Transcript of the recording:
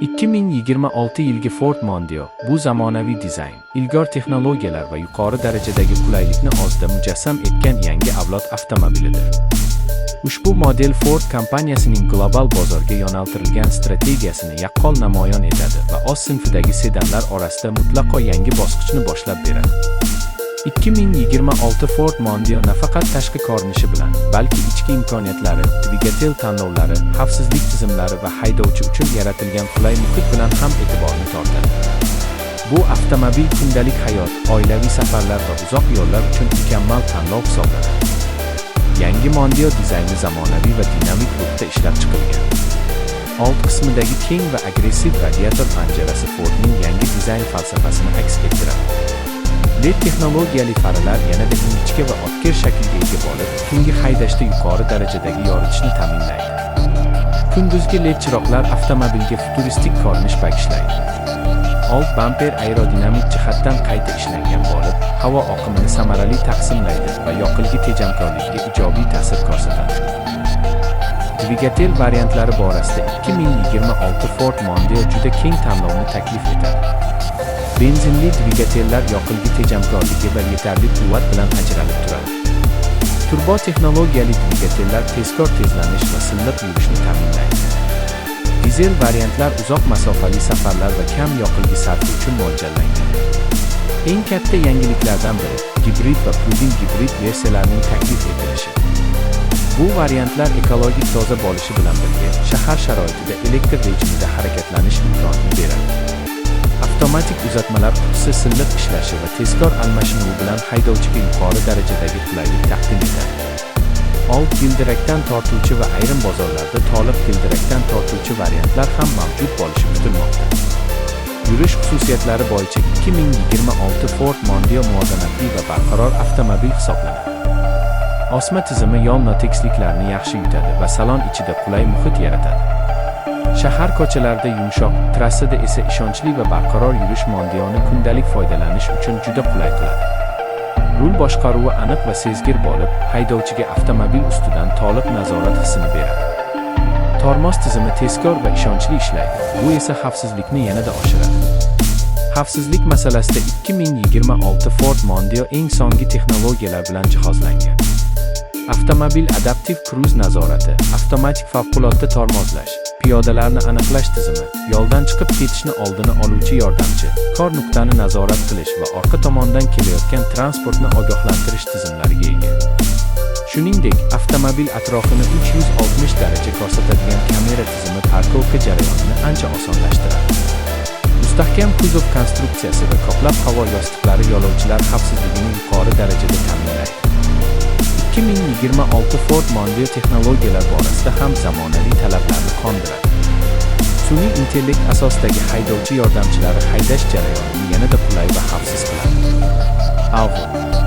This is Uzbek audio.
2026 yilgi Ford Mondeo bu zamonaviy dizayn, ilg'or texnologiyalar va yuqori darajadagi qulaylikni o'zida mujassam etgan yangi avlod avtomobilidir. Ushbu model Ford kompaniyasining global bozorga yo'naltirilgan strategiyasini yaqqol namoyon etadi va o'z sinfidagi sedanlar orasida mutlaqo yangi bosqichni boshlab beradi. 2026 Ford Mondeo nafaqat tashqi ko'rinishi bilan, balki ichki imkoniyatlari, dvigatel tanlovlari, xavfsizlik tizimlari va haydovchi uchun yaratilgan qulay muhit bilan ham e'tiborni tortadi. Bu avtomobil kundalik hayot, oilaviy safarlar va uzoq yo'llar uchun mukammal tanlov hisoblanadi. Yangi Mondeo dizayni zamonaviy va dinamik ruhda ishlab chiqilgan. Old qismidagi keng va agressiv radiator panjarasi Fordning yangi dizayn falsafasini aks ettiradi. LED texnologiyali faralar yanada ingichka va o'tkir shaklga ega bo'lib, tungi haydashda yuqori darajadagi yoritishni ta'minlaydi. Kunduzgi LED chiroqlar avtomobilga futuristik ko'rinish bag'ishlaydi. Old bamper aerodinamik jihatdan qayta ishlangan bo'lib, havo oqimini samarali taqsimlaydi va yoqilg'i tejamkorligiga ijobiy ta'sir ko'rsatadi. Dvigatel variantlari borasida 2026 Ford Mondeo juda keng tanlovni taklif etadi. Benzinli dvigatellar yoqilg'i tejamkorligi va yetarli quvvat bilan ajralib turadi. Turbo texnologiyali dvigatellar tezkor tezlanish va silliq yurishni ta'minlaydi. Dizel variantlar uzoq masofali safarlar va kam yoqilg'i sarfi uchun mo'ljallangan. Eng katta yangiliklardan biri gibrid va plug-in gibrid versiyalarining taklif etilishi. Bu variantlar ekologik toza bo'lishi bilan birga shahar sharoitida elektr rejimida harakatlanish imkonini beradi. Avtomatik uzatmalar qutisi silliq ishlashi va tezkor almashinuvi bilan haydovchiga yuqori darajadagi qulaylik taqdim etadi. Old g'ildirakdan tortuvchi va ayrim bozorlarda to'liq g'ildirakdan tortuvchi variantlar ham mavjud bo'lishi kutilmoqda. Yurish xususiyatlari bo'yicha 2026 Ford Mondeo muvozanatli va barqaror avtomobil hisoblanadi. Osma tizimi yo'l notekisliklarni yaxshi yutadi va salon ichida qulay muhit yaratadi. Shahar ko'chalarida yumshoq, trassada esa ishonchli va barqaror yurish Mondeoni kundalik foydalanish uchun juda qulay qiladi. Rul boshqaruvi aniq va sezgir bo'lib, haydovchiga avtomobil ustidan to'liq nazorat hissini beradi. Tormoz tizimi tezkor va ishonchli ishlaydi. Bu esa xavfsizlikni yanada oshiradi. Xavfsizlik masalasida 2026 Ford Mondeo eng so'nggi texnologiyalar bilan jihozlangan. Avtomobil adaptiv kruz nazorati, avtomatik favqulodda tormozlash, piyodalarni aniqlash tizimi, yo'ldan chiqib ketishni oldini oluvchi yordamchi, kor nuqtani nazorat qilish va orqa tomondan kelayotgan transportni ogohlantirish tizimlariga ega. Shuningdek, avtomobil atrofini 360 daraja ko'rsatadigan kamera tizimi парковка jarayonini ancha osonlashtiradi. Mustahkam kuzov konstruksiyasi va ko'plab havo yostiqlari yo'lovchilar xavfsizligini yuqori darajada ta'minlaydi. 2026 Ford Mondeo texnologiyalar borasida ham zamonaviy talablarni qondiradi. Sun'iy intellekt asosidagi haydovchi yordamchilari haydash jarayonini yanada qulay va xavfsiz qiladi. Avval